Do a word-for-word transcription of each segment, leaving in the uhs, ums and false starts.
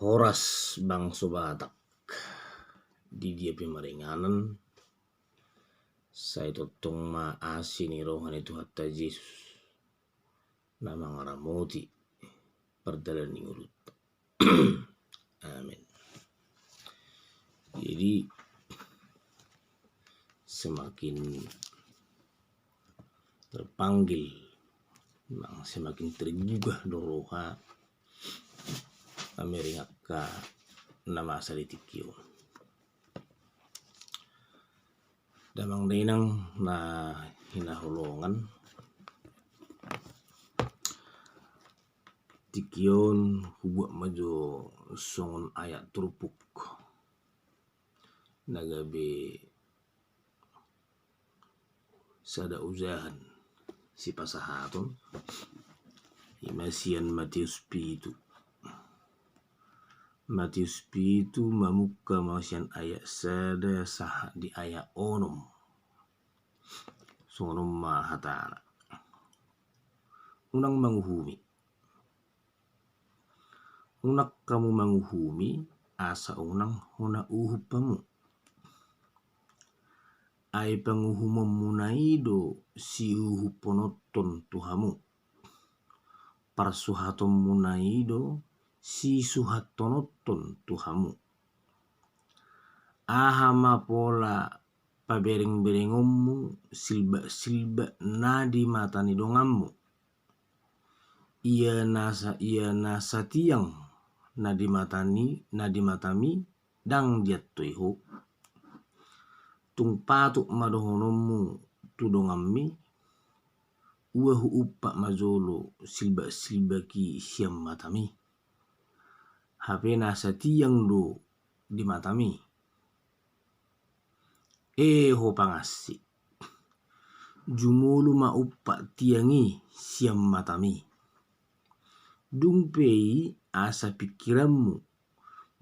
Horas bangso Batak, di dia pe maringanan, sai tongtong ma asi ni roha ni Tuhanta Jesus na mangaramoti pardalanan ni ngolunta. Amin. Jadi semakin terpanggil, memang semakin tergugah do roha mamereng angka na masa di tingki on. Damang dainang na hinaholongan, tingki on hubuat ma jo songon ayat turpuk na gabe sada ujahan sipasahaton, i ma sian Mateus pitu. Mateus pitu mamungka ma sian ayat sada sahat di ayat onom. Songon on ma hatana. Unang manguhumi. Unang hamu manguhumi, asa unang hona uhum hamu. Ai panguhumonmuna i do siuhumhononton tu hamu. Parsuhatonmuna i do sisuhathononton tu hamu. Aha ma pola paberengberengonmu silbaksilbak na di mata ni donganmu? Ia na sa-, ia na satiang na di mata ni, na di matami, ndang diantoi ho. Tung patut ma dohononmu tu donganmi, ua huumpat ma jolo silbaksilbak i sian matami. Hape na satiang do di matami. E ho pangansi, jumolo ma umpat tiang i sian matami. Dung pe i asa pingkiranmu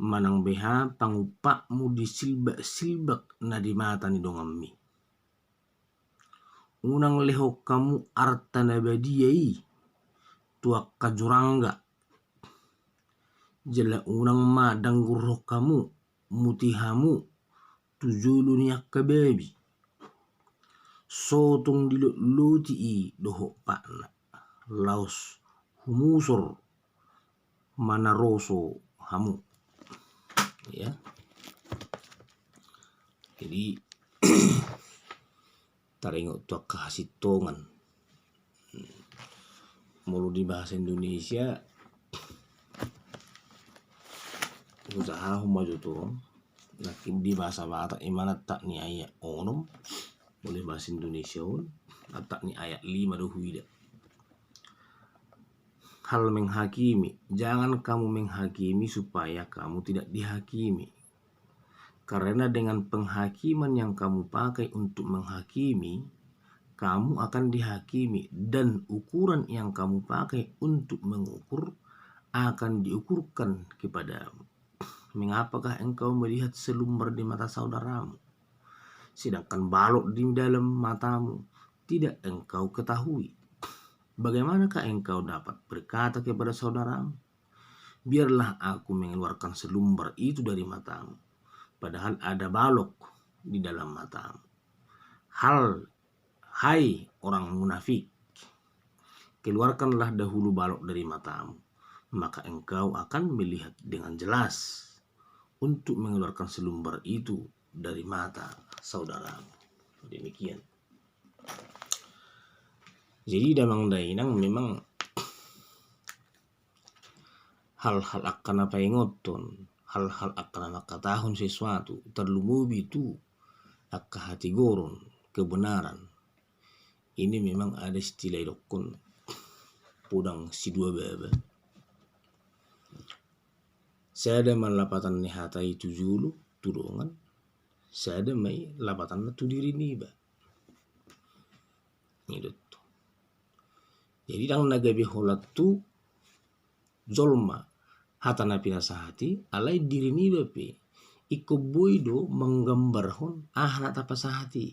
manang beha pangumpatmu di silbaksilbak na di mata ni donganmi. Unang lehon hamu arta na badia i tu angka jurangga, jala unang ma danggurhon hamu muti hamu tu jolo ni angka babi. So tung dilotloti i dohot patna, laos humusor manaroso hamu. Ya. Jadi taringot tu angka hasintongan. Molo di bahasa Indonesia, hujahahon ma jo tu on. Nangkin di bahasa Batak i ma antap ni ayat onom, molo di bahasa Indonesia on antap ni ayat lima do huida. Hal menghakimi, jangan kamu menghakimi supaya kamu tidak dihakimi. Karena dengan penghakiman yang kamu pakai untuk menghakimi, kamu akan dihakimi, dan ukuran yang kamu pakai untuk mengukur akan diukurkan kepadamu. Mengapakah engkau melihat selumbar di mata saudaramu, sedangkan balok di dalam matamu tidak engkau ketahui? Bagaimanakah engkau dapat berkata kepada saudaramu, "Biarlah aku mengeluarkan selumbar itu dari matamu," padahal ada balok di dalam matamu? Hal, hai orang munafik, keluarkanlah dahulu balok dari matamu, maka engkau akan melihat dengan jelas untuk mengeluarkan selumbar itu dari mata saudaramu. Demikian. Jadi damang dainang, memang hal-hal angka na paingothon, hal-hal angka na mangkatahon sesuatu, tarlumobi tu angka hatigoron, kebenaran. Ini memang ada istilah didokhon podang sidua baba. Sada ma lapatan ni hata i tu jolo, tu dongan, sada ma i lapatanna tu diri niba. I do tutu. Jadi ndang na gabe holan tu jolma hata na pinasahat i, alai diri niba pe ingkon boi do manggambarhon aha na tapasahat i.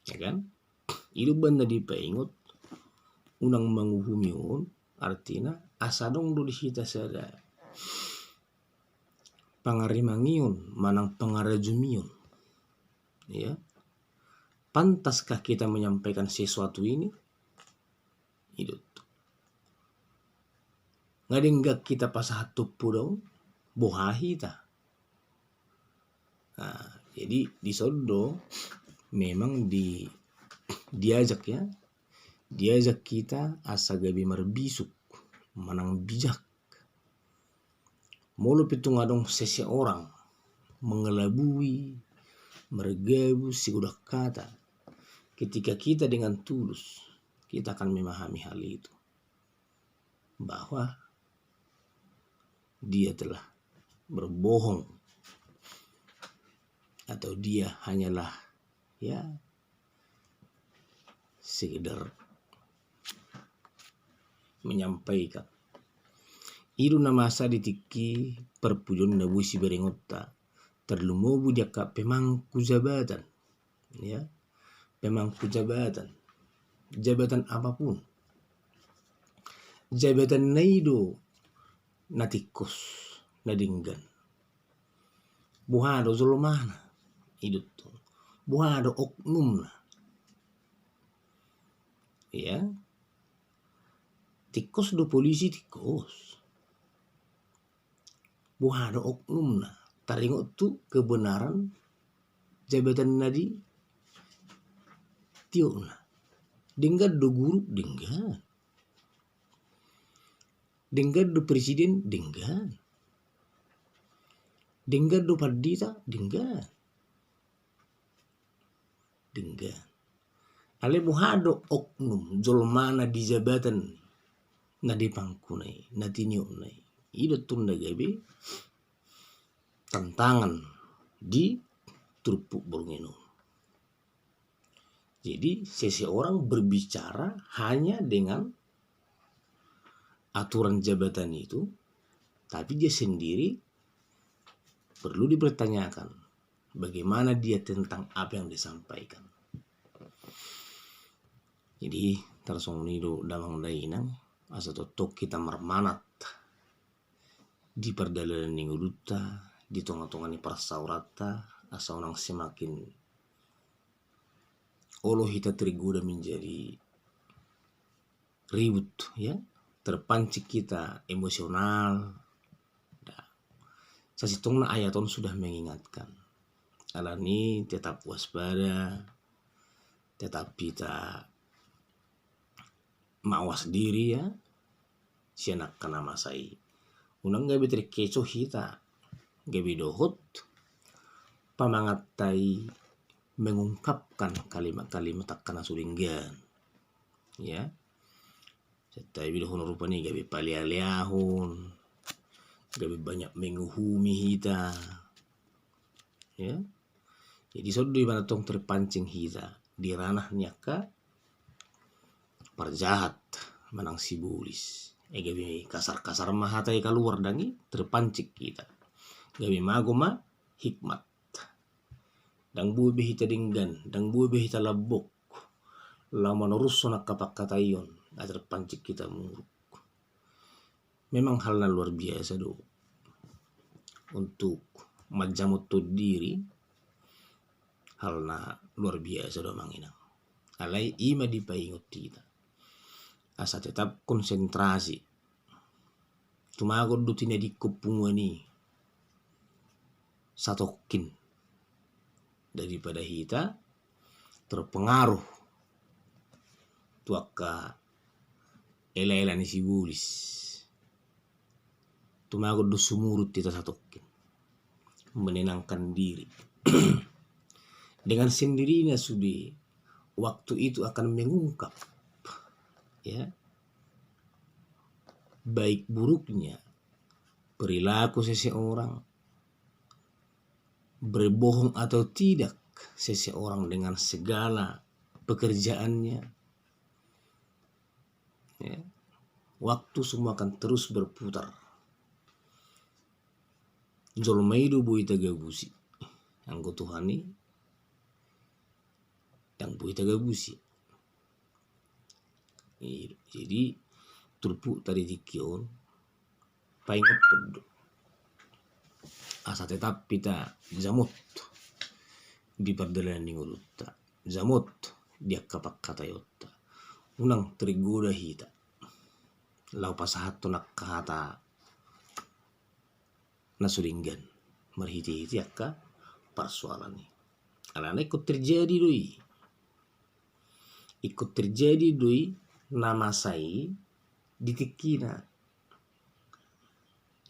Ya kan? I do umbahen na dipaingot unang manguhumi on, artina asa adong do di hita sada pangarimangion manang pangarajumion. Ya. Pantaskah kita menyampaikan sesuatu ini? I do tutu. Nga denggan hita pasahat tompu do on, boha hita. Nah, jadi dison do memang di, diajak ya, diajak hita asa gabe marbisuk manang bijak. Molo pe tung adong seseorang mengelabui, margabus, sigodang hata, ketika kita dengan tulus, kita akan memahami hal itu, bahwa dia telah berbohong atau dia hanyalah, ya, sekedar menyampaikan. I do na masa di tingki parpudionta na boi siberengonta, tarlumobi di angka pemangku jabatan, ya, pemangku jabatan, jabatan apapun. Jabatanna i do na tingkos, na denggan. Boha do jolmana, i do tutu. Boha do oknumna. Ya. Tingkos do polisi, tingkos. Boha do oknumna, taringot tu kebenaran jabatan na ditiopna. Denggan do guru, denggan. Denggan do presiden, denggan. Denggan do pandita, denggan. Denggan. Alai boha do oknum jolmana di jabatan na dipangkuna i, na tiniopna i? I do tutu na gabe tantangan di turpuk borngin on. Jadi seseorang berbicara hanya dengan aturan jabatan itu, tapi dia sendiri perlu dipertanyakan bagaimana dia tentang apa yang disampaikan. Jadi tarsongon i do damang dainang, asa tongtong hita marmanat di pardalanan ni ngolunta, di tonga-tonga ni parsaoranta, asa unang semakin olo hita tergoda menjadi ribut, ya, terpancing hita emosional. Sasintongna ayat on sudah mengingatkan. Alani tetap waspada, tetap hita mawas diri, ya, sian angka na masa i. Unang gabe terkecoh hita, gabe dohot pamanganta i mengungkapkan kalimat-kalimat angka na so denggan. Ya. Sai taida do hona rupani gabe palealeahon, gabe banyak menguhumi hita. Ya. Jadi songon i ma antong terpancing hita di ranah ni angka parjahat manang sibolis. E, gabe kasar-kasar ma hata i kaluar, ndang i terpancing hita. Gabe mago ma hikmat. Ndang boi be hita denggan, ndang boi be hita lambok laho manorushon angka pangkataion, nga terpancing hita muruk. Memang hal na luar biasa do untuk manjamothon diri, hal na luar biasa do, amang inang. Alai i ma dipaingot hita asa tetap konsentrasi. Tumagon do tinadingkon punguan i satongkin daripada hita terpengaruh tu angka elaela ni sibolis. Tumagon do sumurut hita satongkin, menenangkan diri. Dengan sendirinya sude waktu itu akan mengungkap, ya, baik buruknya perilaku seseorang, berbohong atau tidak seseorang dengan segala pekerjaannya. Ya. Waktu semua akan terus berputar. Jolma i do boi tagabusi, anggo Tuhan i ndang boi tagabusi. I, jadi turpukta di tingki on, paingothon do asa tetap hita jamot di pardalanan ni ngolunta, jamot di angka pangkataionta. Unang tergoda hita laho pasahathon angka hata na so denggan marhitehite angka parsoalan i. Alana ingkon terjadi do i. Ingkon terjadi do i na masa i di tingkina.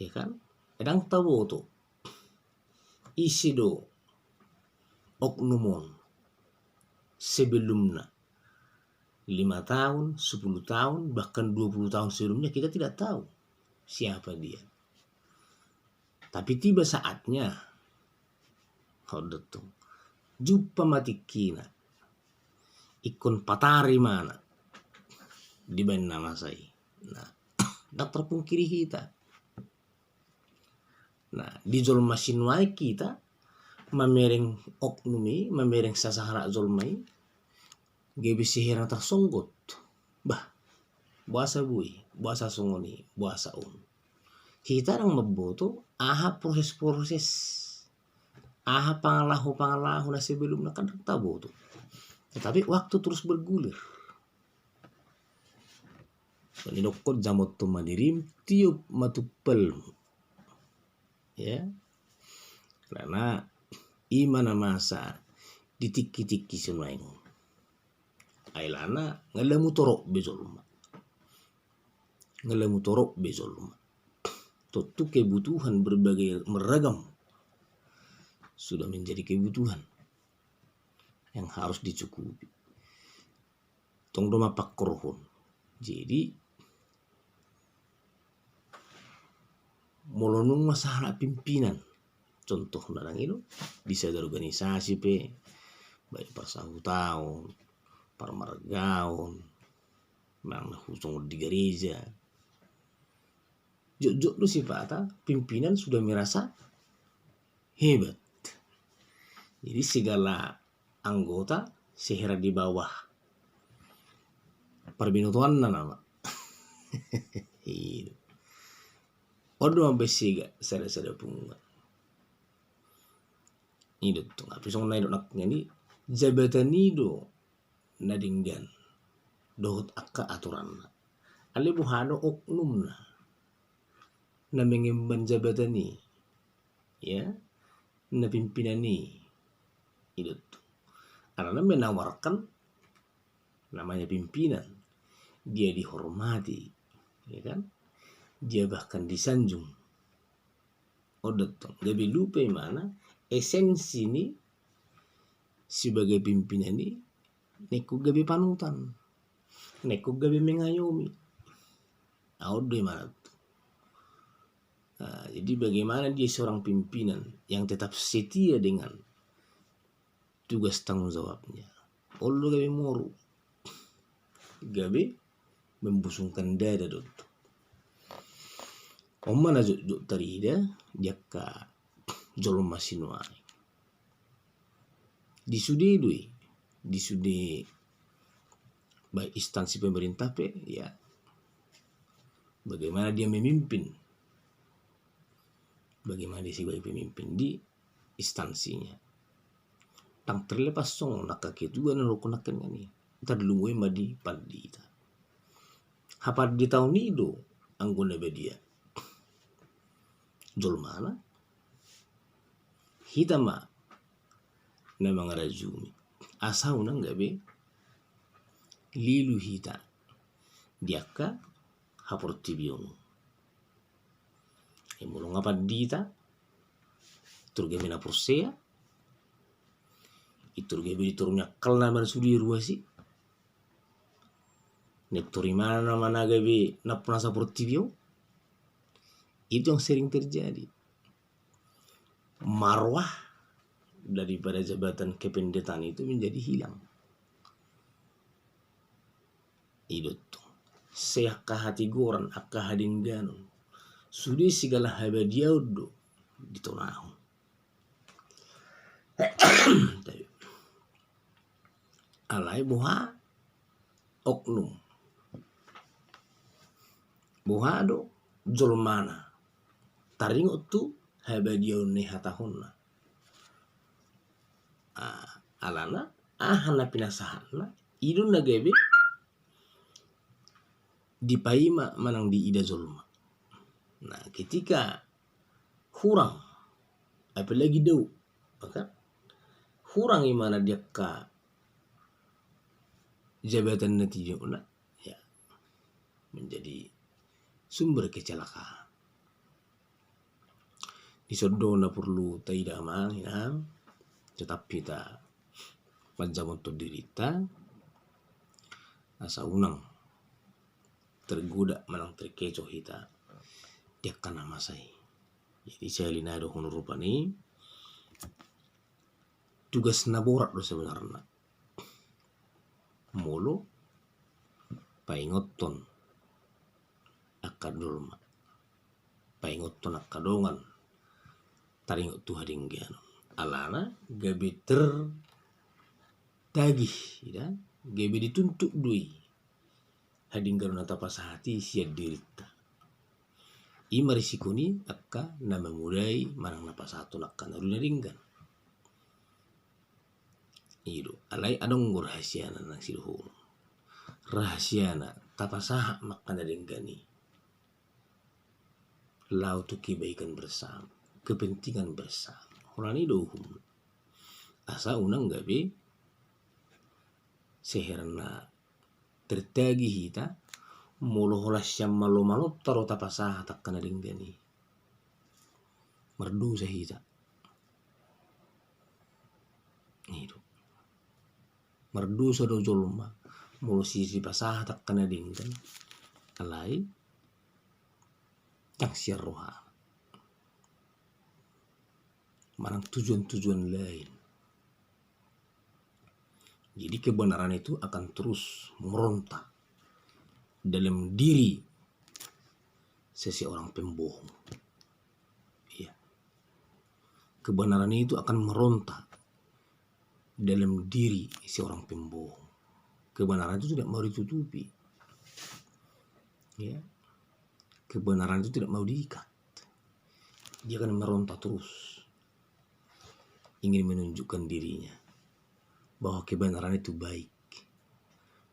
Ya kan? Ndang taboto ise do oknum on sebelumna. Lima tahun, sepuluh tahun, bahkan dua puluh tahun sebelumnya kita tidak tahu siapa dia. Tapi tiba saatnya, hau do tong, jumpa ma tingkina, ingkon patar imana dibaen na masa i. Nah, ndang terpungkiri hita. Nah, di jolma sinuaeng hita mamereng oknum i, mamereng sasahalak jolma i, gabe sihera tarsonggot. Bah, boasa boi, boasa songon i, boasa on. Hita ndang mamboto aha proses-proses, aha pangalaho-pangalaho na sebelumna, kan ndang taboto. Tetapi waktu terus bergulir. Nidokkon, jamothon ma dirim, tiop ma tumpalmu. Ya. Karena ima na masa di tingki-tingki sinuaeng. Alana nga lamu torop be jolma. Nga lamu torop be jolma. Tontu kebutuhan berbagai meragam sudah menjadi kebutuhan yang harus dicukupi. Tong do ma pangkorhon. Jadi molo nunga sahalak pimpinan, contohna nang i do, di sada organisasi pe, baik parsahutaon, parmargaon, manang na husongon di gareja, jotjot do sipata pimpinan sudah merasa hebat. Jadi segala anggota sihera di bawah parbinotoanna nama. Iya. On do mambaen sega sada-sada punguan. I do tong, tapi songon na i do nangkin i, jabatan i do na denggan dohot angka aturanna. Alai boha do oknumna na mengemban jabatan i, ya, na pimpinan i, i do tong. Alana menawarkan namanya pimpinan, dia dihormati, ya kan? Dia bahkan disanjung. On do tong, gabe lupa imana esensi ni sebagai pimpinan i, na ingkon gabe panutan, na ingkon gabe mengayomi. Nah, on do imana tu. Nah, jadi bagaimana dia seorang pimpinan yang tetap setia dengan tugas tanggung jawabnya. On do gabe moru, gabe membusungkan dada do tong. On ma na jotjot tarida di angka jolma sinuaeng. Di sude do i, di sude baik instansi pemerintah pe, ya, bagaimana dia memimpin, bagaimana dia sebagai pemimpin di instansinya. Ndang terlepas songon angka ketua na dohonon nangkin i, tarlumobi ma di pandita. Hapanditaon i do anggo na badia jolmana. Hita ma na mangarajumi asa unang gabe lilu hita di angka haportibion. Ai molo nga pandita, tor gabe na porsea, i tor gabe di toru ni akkalna ma sude ruas i. Nintor imana ma na gabe nampuna saportibi on. Itu yang sering terjadi. Marwah daripada jabatan kependetaan itu menjadi hilang. I do tong. Sai angka hatigoran, angka hadengganon, sude segala habadiaon do ditonahon. Alai boha oknum Boha do jolmana taringot tu habadiaon ni hatahonna? Ah, alana aha na pinasahatna, i do na gabe dipaima manang diida jolma. Nah, ketika hurang, apalagi dao, maka hurang imana di angka jabatan na tio na, ya, menjadi sumber kecelakaan. Di son do na porlu taida, amang inang, tetap hita manjamothon dirita asa unang tergoda manang terkecoh hita di angka na masa i. Jadi sahali nai dohonon rupani, tugas na borat do sebenarna molo paingothon angka jolma, paingothon angka dongan taringot tu hadengganon. Alana gabe tertagih, ya, gabe dituntut do i hadengganon na tapasahat i sian dirinta. I ma risiko ni angka na mamodai manang na pasahathon angka na denggan. I do, alai adong do rahasiana nang sidohonon. Rahasiana tapasahat ma angka na denggan i laho tu kebaikan bersama, kepentingan bersama. Holan i do uhum. Asa unang gabe seherna tertagih hita, molo holan sian malo-malonta do tapasahat angka na denggan i, mardosa hita. I do. Mardosa do jolma molo sisi pasahat angka na denggan, alai ndang sian roha manang tujuan-tujuan lain. Jadi kebenaran itu akan terus meronta dalam diri seseorang pembohong. Iya. Kebenaran itu akan meronta dalam diri seorang pembohong. Kebenaran itu tidak mau ditutupi. Ya. Kebenaran itu tidak mau diikat. Dia akan meronta terus. Ingin menunjukkan dirinya bahwa kebenaran itu baik,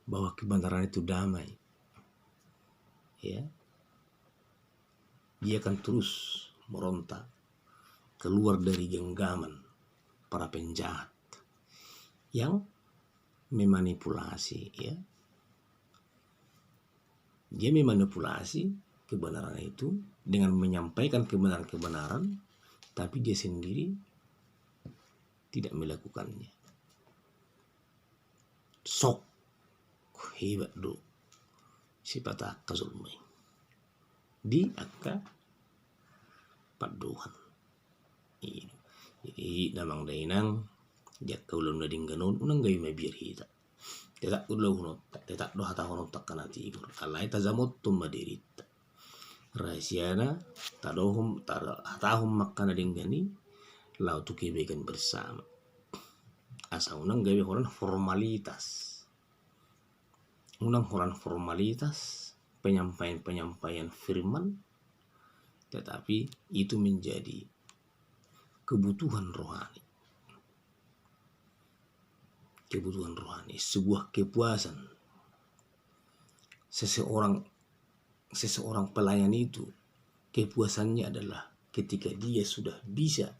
bahwa kebenaran itu damai. Ya. Dia akan terus meronta keluar dari genggaman para penjahat yang memanipulasi, ya. Dia memanipulasi kebenaran itu dengan menyampaikan kebenaran-kebenaran, tapi dia sendiri tidak melakukannya. Sok hebat do sipata angka jolma i di angka pandohan. Jadi damang dainang, di angka ulaon na denggan on unang gabe mabiar hita. Tetap do ulaonta, tetap do hatahononta angka na tigor. Alai tajamothon ma dirinta. Rahasiana tadohon, ta-, hatahon ma angka na denggan i laho tu kebaikan bersama. Asa unang gabe holan formalitas. Unang holan formalitas, penyampaian-penyampaian firman, tetapi itu menjadi kebutuhan rohani. Kebutuhan rohani, sebuah kepuasan. Seseorang, seseorang pelayan itu, kepuasannya adalah ketika dia sudah bisa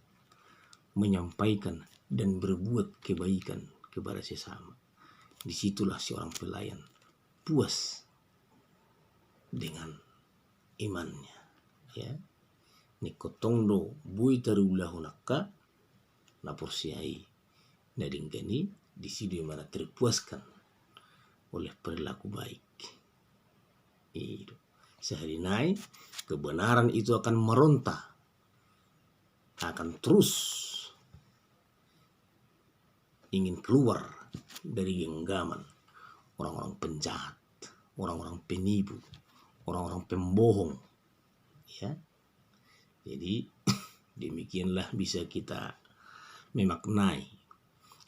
menyampaikan dan berbuat kebaikan kepada sesama. Disitulah seorang pelayan puas dengan imannya, ya. Ningkon tong do boi tarulahon angka na porsea i na denggan i, disi do imana terpuaskan oleh perilaku baik. I do. Sahali nai, kebenaran itu akan meronta, akan terus ingin keluar dari genggaman orang-orang penjahat, orang-orang penipu, orang-orang pembohong. Ya. Jadi demikianlah bisa kita memaknai.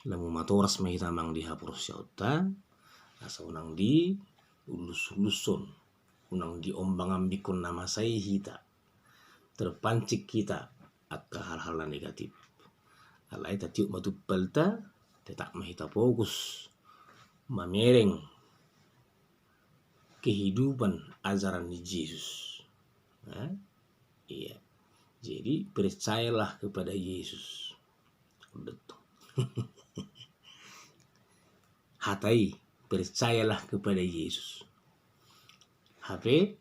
Lamu matoras ma hita amang di haporseaonta, asa unang diullus-ullushon unang diombang-ambingkon na masa i hita, terpancing hita angka hal-hal na negatif. Alai tatiop ma tumpalta, tetap ma hita fokus mamereng kehidupan ajaran ni Jesus. Nah, iya. Jadi percayalah kepada Yesus. Betul. Hata i, percayalah kepada Yesus. Hape,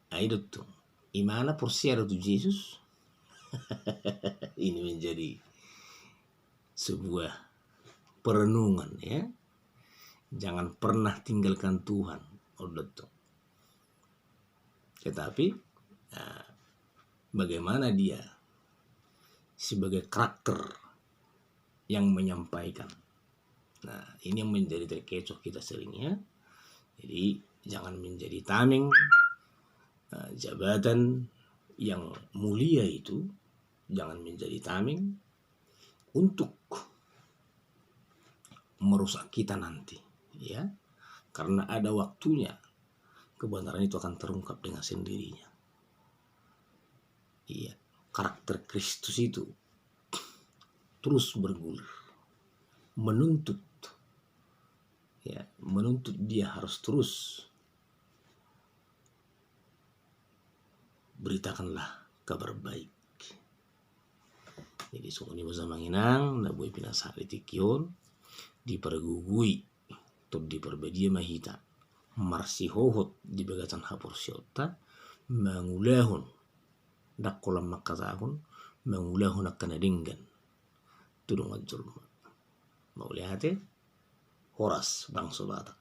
ai do tong, imana porsea do tu Jesus. Ini menjadi sebuah perenungan, ya. Jangan pernah tinggalkan Tuhan. Olo do tong. Tetapi, nah, bagaimana dia sebagai karakter yang menyampaikan. Nah, ini yang menjadi terkecoh kita seringnya. Jadi, jangan menjadi tameng, eh, jabatan yang mulia itu, jangan menjadi tameng untuk merusak kita nanti, ya. Karena ada waktunya kebenaran itu akan terungkap dengan sendirinya. Iya, karakter Kristus itu terus bergulir, menuntut, ya, menuntut dia harus terus beritakanlah kabar baik. Jadi, songon i ma, amang inang na boi pinasahat di tingki on, dipargogoi Tondi Parbadia ma hita marsihohot di bagasan haporseaonta, mangulahon, ndang holan mangkatahon, mangulahon angka na denggan tu dongan jolma. Mauliate. Horas, bangso Batak.